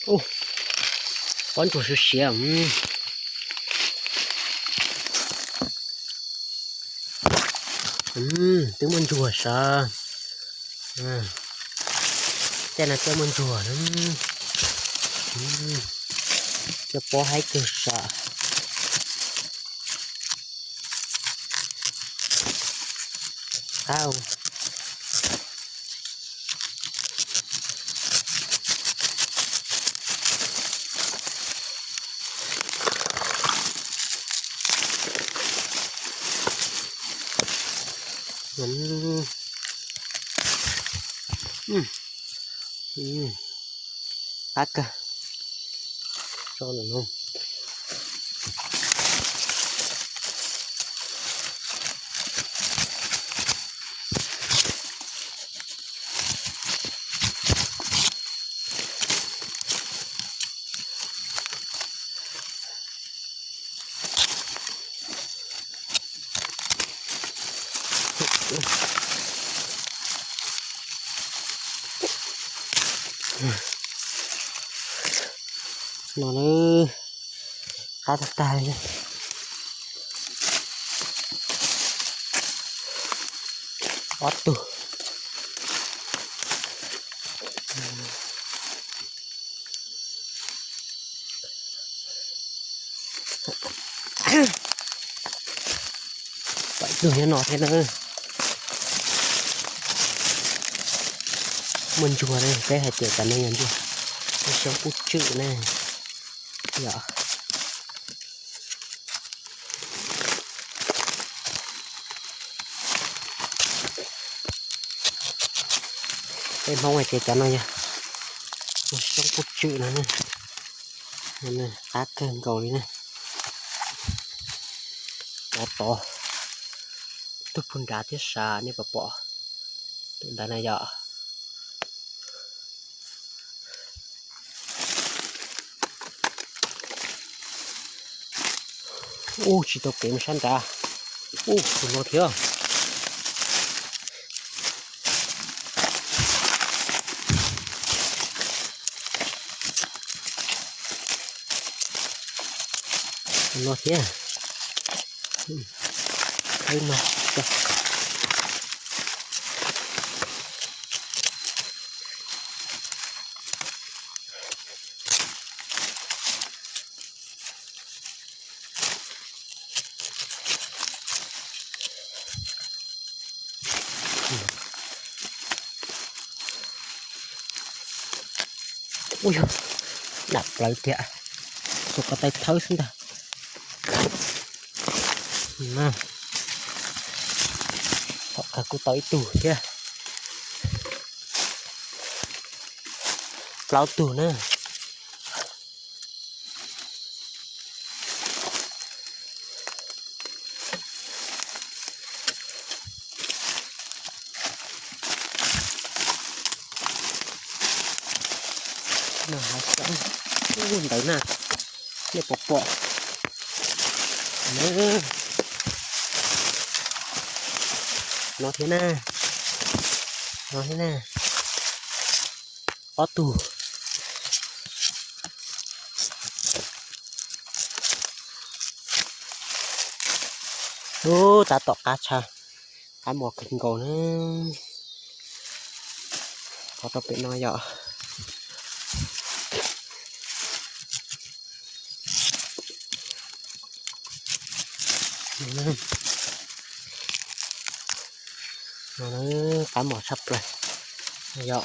Ub, pob ntsuag siav siav. Twb muaj ntsuag sav. Tej no twb muaj ntsuag. Cov pob haib kawg sav. Qab. Qab kawg. No na, qab tag tag li. Ob tug. Pom ib tug nyob no thiab na. Muaj ntsuag na, peb hais tias cov no yog ntsuag, muaj xyoob kub tswm na. Yog. Peb Hmoob hais tias cov no yog muaj xyoob kub tswm no na. Qab kawg nkaus li na. Tov tod, tug puag nrad thiab sav, nej puas pom? Tus ntawd na yom. Ub, tsis tau kev mus sab nrad. Ub, tus no thiab. Tus no thiab. Tus no. Ui, dam plaws tiag, tus ko taw thawb xwb ntag. Tom kawg kuj tau ib tug thiab, plaub tug na. No hav xyoob ntawd na, nej puas pom? No thiab na, no thiab na, ob tug. Ub, tab tom qab tshaj, qab mos kawg nkaus na. Qhov rau pem no yom. Qab mos tshaj plaws yom.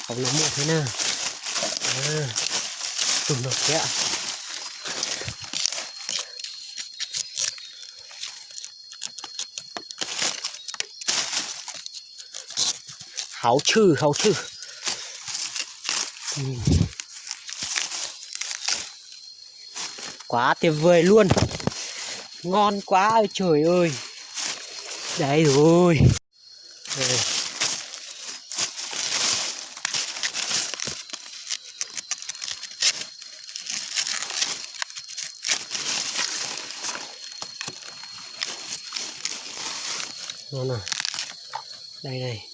Hauv no muaj thiab na. Tus no thiab. Hauv tshwj, hauv tshwj. Quá tuyệt vời luôn. Ngon quá ơi trời ơi. Đấy rồi. No, no, dai dai.